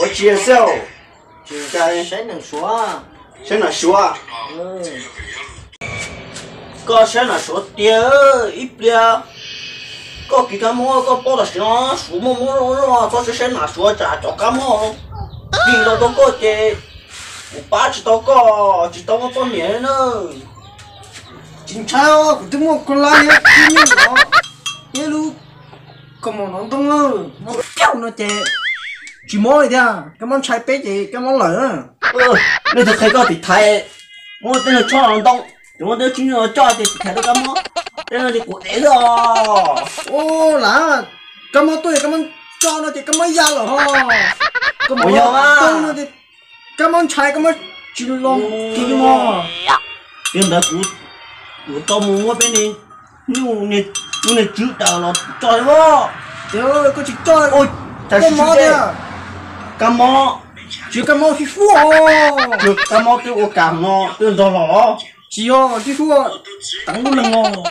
Ua tsi xwb? Saib nam suav. Koj saib nam suav tiag, ib pliag koj kis kab mob koj paub tam sim no suav muaj mob loj loj, txhob saib saib nam suav tsam cov kab mob tig los rau koj ces kuv pab tsis tau koj, tsis tau muaj poj niam na. Tsis ntshai, kuv twb muaj koj lab thiab tib neeg no, thiab lub kaus mom nov ntoo no, no ces tsis mob li thiab. Kab mob ntshai peb ces kab mob lawm. Nej twb qhia koj tim thaiv muab tej no tso los ntoo, ces muab tej tsis nyuaj coj ces tim thaiv rau kab mob, tej no ces kuv ev xwb os. Ua lam, kab mob tuaj kab mob tso no ces kab mob ya lawm ho. Kaus mom yog ntoo no ces kab mob ntshai kab mob tsis los kiag li mog. Yog ntawd kuv, kuv tau mus muab peb ne, lub niag tswv daws los tso li os. Koj tsis tso, koj mob tiag. Kab mob, tsis kab mob tib suab, kab mob twb ua kas no twb nrog los. Tsis yog tib suab, teev lub neeg os.